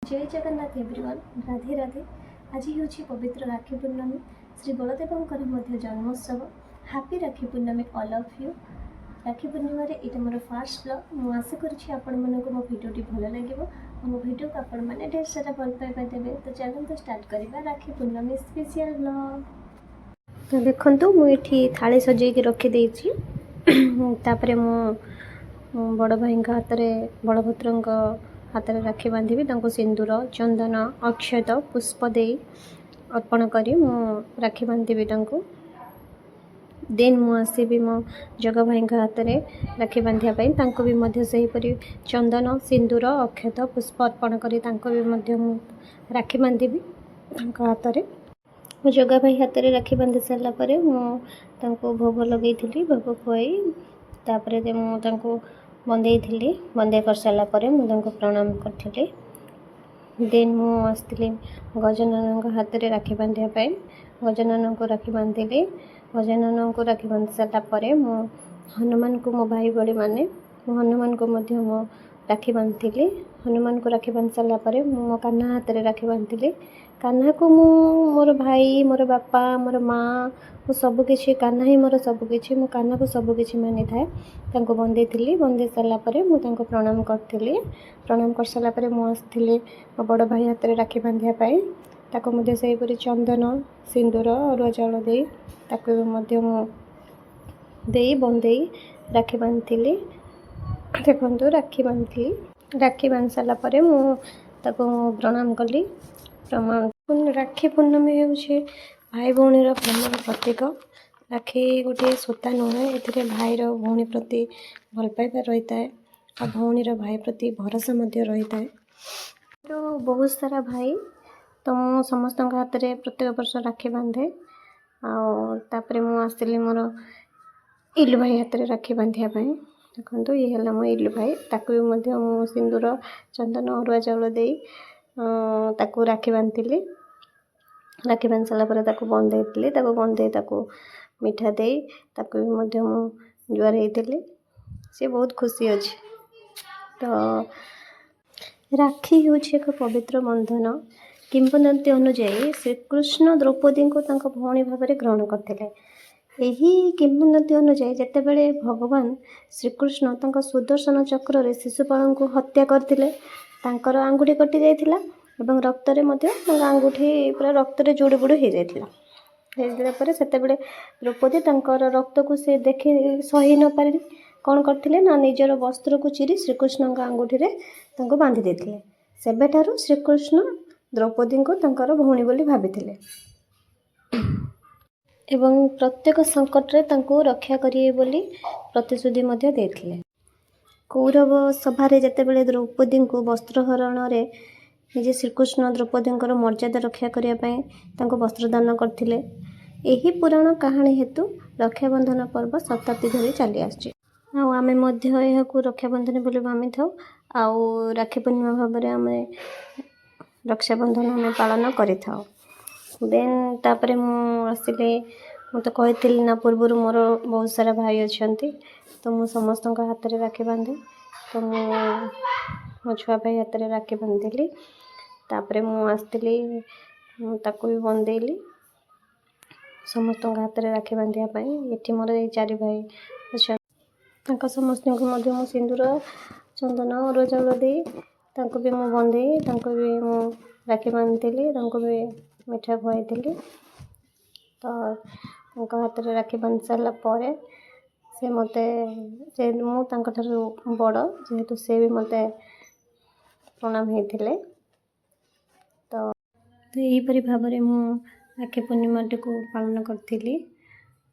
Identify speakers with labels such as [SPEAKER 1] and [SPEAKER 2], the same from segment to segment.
[SPEAKER 1] ଜୟ Jagannath everyone, Radhe Radhe. ଆଜି ହେଉଛି ପବିତ୍ର ରାକ୍ଷୀ ପୂର୍ଣ୍ଣମୀ, ଶ୍ରୀ ବଳଦେବଙ୍କର ମଧ୍ୟ ଜନ୍ମୋତ୍ସବ। Happy Rakhi Purnima, all of you. Rakhi ପୂର୍ଣ୍ଣିମାରେ ଏଇଟା ମୋର ଫାର୍ଷ୍ଟ ବ୍ଲଗ୍। ମୁଁ ଆଶା କରୁଛି ଆପଣମାନଙ୍କୁ ମୋ ଭିଡ଼ିଓଟି ଭଲ ଲାଗିବ ଆଉ ମୋ ଭିଡ଼ିଓକୁ ଆପଣମାନେ ଢେର ସାରା ଭଲ ପାଇବା ଦେବେ। ତ ଚାଲନ୍ତୁ ଷ୍ଟାର୍ଟ କରିବା ରାକ୍ଷୀ ପୂର୍ଣ୍ଣମୀ ସ୍ପେଶିଆଲ ବ୍ଲଗ୍। ତ ଦେଖନ୍ତୁ, ମୁଁ ଏଠି ଥାଳି ସଜେଇକି ରଖିଦେଇଛି। ତାପରେ ମୁଁ ବଡ଼ ଭାଇଙ୍କ ହାତରେ, ବଳଭଦ୍ରଙ୍କ ହାତରେ ରାକ୍ଷୀ ବାନ୍ଧିବି। ତାଙ୍କୁ ସିନ୍ଦୁର, ଚନ୍ଦନ, ଅକ୍ଷତ, ପୁଷ୍ପ ଦେଇ ଅର୍ପଣ କରି ମୁଁ ରାକ୍ଷୀ ବାନ୍ଧିବି ତାଙ୍କୁ। ଦେନ୍ ମୁଁ ଆସିବି ମୋ ଜଗା ଭାଇଙ୍କ ହାତରେ ରାକ୍ଷୀ ବାନ୍ଧିବା ପାଇଁ। ତାଙ୍କୁ ବି ମଧ୍ୟ ସେହିପରି ଚନ୍ଦନ, ସିନ୍ଦୁର, ଅକ୍ଷତ, ପୁଷ୍ପ ଅର୍ପଣ କରି ତାଙ୍କୁ ବି ମଧ୍ୟ ମୁଁ ରାକ୍ଷୀ ବାନ୍ଧିବି ତାଙ୍କ ହାତରେ। ମୋ ଜଗା ଭାଇ ହାତରେ ରାକ୍ଷୀ ବାନ୍ଧି ସାରିଲା ପରେ ମୁଁ ତାଙ୍କୁ ଭୋଗ ଲଗେଇଥିଲି। ଭୋଗ ଖୁଆଇ ତାପରେ ମୁଁ ତାଙ୍କୁ ବନ୍ଦେଇଥିଲି। ବନ୍ଦେଇ କରିସାରିଲା ପରେ ମୁଁ ତାଙ୍କୁ ପ୍ରଣାମ କରିଥିଲି। ଦେନ୍ ମୁଁ ଆସିଥିଲି ଗଜାନନଙ୍କ ହାତରେ ରାକ୍ଷୀ ବାନ୍ଧିବା ପାଇଁ। ଗଜାନନଙ୍କୁ ରାକ୍ଷୀ ବାନ୍ଧିଲି। ଗଜାନନଙ୍କୁ ରାକ୍ଷୀ ବାନ୍ଧି ସାରିଲା ପରେ ମୁଁ ହନୁମାନଙ୍କୁ ମୋ ଭାଇ ଭଳି ମାନେ, ମୁଁ ହନୁମାନଙ୍କୁ ମଧ୍ୟ ମୁଁ ରାକ୍ଷୀ ବାନ୍ଧିଥିଲି। ହନୁମାନଙ୍କୁ ରାକ୍ଷୀ ବାନ୍ଧି ସାରିଲା ପରେ ମୁଁ ମୋ କାହ୍ନା ହାତରେ ରାକ୍ଷୀ ବାନ୍ଧିଥିଲି। କାହ୍ନାକୁ ମୁଁ ମୋର ଭାଇ, ମୋର ବାପା, ମୋର ମା', ମୁଁ ସବୁକିଛି। କାହ୍ନା ହିଁ ମୋର ସବୁକିଛି। ମୁଁ କାହ୍ନାକୁ ସବୁକିଛି ମାନିଥାଏ। ତାଙ୍କୁ ବନ୍ଦେଇଥିଲି। ବନ୍ଦେଇ ସାରିଲା ପରେ ମୁଁ ତାଙ୍କୁ ପ୍ରଣାମ କରିଥିଲି। ପ୍ରଣାମ କରିସାରିଲା ପରେ ମୁଁ ଆସିଥିଲି ମୋ ବଡ଼ ଭାଇ ହାତରେ ରାକ୍ଷୀ ବାନ୍ଧିବା ପାଇଁ। ତାକୁ ମଧ୍ୟ ସେହିପରି ଚନ୍ଦନ, ସିନ୍ଦୁର, ଅରୁଆ ଚାଉଳ ଦେଇ ତାକୁ ବି ମଧ୍ୟ ମୁଁ ଦେଇ ବନ୍ଦେଇ ରାକ୍ଷୀ ବାନ୍ଧିଥିଲି। ଦେଖନ୍ତୁ, ରାକ୍ଷୀ ବାନ୍ଧିଥିଲି। ରାକ୍ଷୀ ବାନ୍ଧି ସାରିଲା ପରେ ମୁଁ ତାକୁ ପ୍ରଣାମ କଲି। ପ୍ରଣାମ। ରାକ୍ଷୀ ପୂର୍ଣ୍ଣମୀ ହେଉଛି ଭାଇ ଭଉଣୀର ପ୍ରେମର ପ୍ରତୀକ। ରାକ୍ଷୀ ଗୋଟିଏ ସୂତା ନୁହେଁ, ଏଥିରେ ଭାଇର ଭଉଣୀ ପ୍ରତି ଭଲ ପାଇବା ରହିଥାଏ ଆଉ ଭଉଣୀର ଭାଇ ପ୍ରତି ଭରସା ମଧ୍ୟ ରହିଥାଏ। ମୋର ବହୁତ ସାରା ଭାଇ, ତ ମୁଁ ସମସ୍ତଙ୍କ ହାତରେ ପ୍ରତ୍ୟେକ ବର୍ଷ ରାକ୍ଷୀ ବାନ୍ଧେ। ଆଉ ତାପରେ ମୁଁ ଆସିଲି ମୋର ଇଲୁ ଭାଇ ହାତରେ ରାକ୍ଷୀ ବାନ୍ଧିବା ପାଇଁ। ଦେଖନ୍ତୁ, ଇଏ ହେଲା ମୋ ଇଲୁ ଭାଇ। ତାକୁ ବି ମଧ୍ୟ ମୁଁ ସିନ୍ଦୁର, ଚନ୍ଦନ, ଅରୁଆ ଚାଉଳ ଦେଇ ତାକୁ ରାକ୍ଷୀ ବାନ୍ଧିଥିଲି। ରାକ୍ଷୀ ବାନ୍ଧି ସାରିଲା ପରେ ତାକୁ ବନ୍ଦେଇଥିଲି। ତାକୁ ବନ୍ଦେଇ, ତାକୁ ମିଠା ଦେଇ ତାକୁ ବି ମଧ୍ୟ ମୁଁ ଜୁହାର ହେଇଥିଲି। ସେ ବହୁତ ଖୁସି ଅଛି। ତ ରାକ୍ଷୀ ହେଉଛି ଏକ ପବିତ୍ର ବନ୍ଧନ। କିମ୍ବଦନ୍ତୀ ଅନୁଯାୟୀ ଶ୍ରୀକୃଷ୍ଣ ଦ୍ରୌପଦୀଙ୍କୁ ତାଙ୍କ ଭଉଣୀ ଭାବରେ ଗ୍ରହଣ କରିଥିଲେ। ଏହି କିମ୍ବଦନ୍ତୀ ଅନୁଯାୟୀ, ଯେତେବେଳେ ଭଗବାନ ଶ୍ରୀକୃଷ୍ଣ ତାଙ୍କ ସୁଦର୍ଶନ ଚକ୍ରରେ ଶିଶୁପାଳଙ୍କୁ ହତ୍ୟା କରିଥିଲେ, ତାଙ୍କର ଆଙ୍ଗୁଠି କଟି ଯାଇଥିଲା ଏବଂ ରକ୍ତରେ ମଧ୍ୟ ତାଙ୍କ ଆଙ୍ଗୁଠି ପୁରା ରକ୍ତରେ ଜୁଡ଼ୁବୁଡ଼ୁ ହେଇଯାଇଥିଲା। ହେଇଗଲା ପରେ ସେତେବେଳେ ଦ୍ରୌପଦୀ ତାଙ୍କର ରକ୍ତକୁ ସେ ଦେଖି ସହି ନପାରି କ'ଣ କରିଥିଲେ ନା ନିଜର ବସ୍ତ୍ରକୁ ଚିରି ଶ୍ରୀକୃଷ୍ଣଙ୍କ ଆଙ୍ଗୁଠିରେ ତାଙ୍କୁ ବାନ୍ଧି ଦେଇଥିଲେ। ସେବେଠାରୁ ଶ୍ରୀକୃଷ୍ଣ ଦ୍ରୌପଦୀଙ୍କୁ ତାଙ୍କର ଭଉଣୀ ବୋଲି ଭାବିଥିଲେ ଏବଂ ପ୍ରତ୍ୟେକ ସଙ୍କଟରେ ତାଙ୍କୁ ରକ୍ଷା କରିବେ ବୋଲି ପ୍ରତିଶ୍ରୁତି ମଧ୍ୟ ଦେଇଥିଲେ। କୌରବ ସଭାରେ ଯେତେବେଳେ ଦ୍ରୌପଦୀଙ୍କୁ ବସ୍ତ୍ରହରଣରେ ନିଜେ ଶ୍ରୀକୃଷ୍ଣ ଦ୍ରୌପଦୀଙ୍କର ମର୍ଯ୍ୟାଦା ରକ୍ଷା କରିବା ପାଇଁ ତାଙ୍କୁ ବସ୍ତ୍ରଦାନ କରିଥିଲେ। ଏହି ପୁରାଣ କାହାଣୀ ହେତୁ ରକ୍ଷାବନ୍ଧନ ପର୍ବ ଶତାବ୍ଦୀ ଧରି ଚାଲି ଆସିଛି। ଆଉ ଆମେ ମଧ୍ୟ ଏହାକୁ ରକ୍ଷାବନ୍ଧନ ବୋଲି ଭାବିଥାଉ ଆଉ ରାକ୍ଷୀ ପୂର୍ଣ୍ଣିମା ଭାବରେ ଆମେ ରକ୍ଷାବନ୍ଧନ ଆମେ ପାଳନ କରିଥାଉ। ଦେନ୍ ତାପରେ ମୁଁ ଆସିଲି। ମୁଁ ତ କହିଥିଲି ନା ପୂର୍ବରୁ, ମୋର ବହୁତ ସାରା ଭାଇ ଅଛନ୍ତି, ତ ମୁଁ ସମସ୍ତଙ୍କ ହାତରେ ରାକ୍ଷୀ ବାନ୍ଧେ। ତ ମୁଁ ମୋ ଛୁଆ ଭାଇ ହାତରେ ରାକ୍ଷୀ ବାନ୍ଧିଲି। ତାପରେ ମୁଁ ଆସିଥିଲି, ମୁଁ ତାକୁ ବି ବନ୍ଦେଇଲି। ସମସ୍ତଙ୍କ ହାତରେ ରାକ୍ଷୀ ବାନ୍ଧିବା ପାଇଁ ଏଠି ମୋର ଏଇ ଚାରି ଭାଇ ଅଛନ୍ତି। ତାଙ୍କ ସମସ୍ତଙ୍କୁ ମଧ୍ୟ ମୁଁ ସିନ୍ଦୁର, ଚନ୍ଦନ, ଅରୁଆ ଚାଉଳ ଦେଇ ତାଙ୍କୁ ବି ମୁଁ ବନ୍ଦେଇ, ତାଙ୍କୁ ବି ମୁଁ ରାକ୍ଷୀ ବାନ୍ଧିଥିଲି, ତାଙ୍କୁ ବି ମିଠା ଖୁଆଇଥିଲି। ତ ତାଙ୍କ ହାତରେ ରାକ୍ଷୀ ବାନ୍ଧି ସାରିଲା ପରେ ସେ ମୋତେ, ଯେହେତୁ ମୁଁ ତାଙ୍କଠାରୁ ବଡ଼, ଯେହେତୁ ସେ ବି ମୋତେ ପ୍ରଣାମ ହେଇଥିଲେ। ତ ଏହିପରି ଭାବରେ ମୁଁ ରାକ୍ଷୀ ପୂର୍ଣ୍ଣିମାଟିକୁ ପାଳନ କରିଥିଲି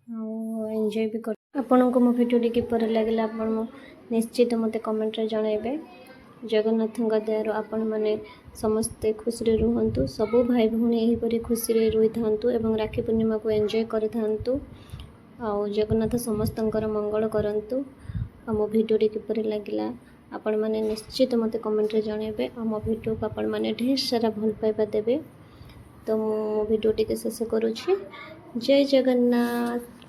[SPEAKER 1] ଆଉ ଏନ୍ଜୟ ବି କରି। ଆପଣଙ୍କୁ ମୋ ଭିଡ଼ିଓଟି କିପରି ଲାଗିଲା, ଆପଣ ନିଶ୍ଚିତ ମୋତେ କମେଣ୍ଟରେ ଜଣାଇବେ। ଜଗନ୍ନାଥଙ୍କ ଦୟାରୁ ଆପଣମାନେ ସମସ୍ତେ ଖୁସିରେ ରୁହନ୍ତୁ। ସବୁ ଭାଇ ଭଉଣୀ ଏହିପରି ଖୁସିରେ ରହିଥାନ୍ତୁ ଏବଂ ରାକ୍ଷୀ ପୂର୍ଣ୍ଣିମାକୁ ଏନ୍ଜୟ କରିଥାନ୍ତୁ ଆଉ ଜଗନ୍ନାଥ ସମସ୍ତଙ୍କର ମଙ୍ଗଳ କରନ୍ତୁ। ଆଉ ମୋ ଭିଡ଼ିଓଟି କିପରି ଲାଗିଲା, ଆପଣମାନେ ନିଶ୍ଚିତ ମୋତେ କମେଣ୍ଟରେ ଜଣାଇବେ ଆଉ ମୋ ଭିଡ଼ିଓକୁ ଆପଣମାନେ ଢେର ସାରା ଭଲ ପାଇବା ଦେବେ। ତ ମୁଁ ମୋ ଭିଡ଼ିଓ ଟିକେ ଶେଷ କରୁଛି। ଜୟ ଜଗନ୍ନାଥ।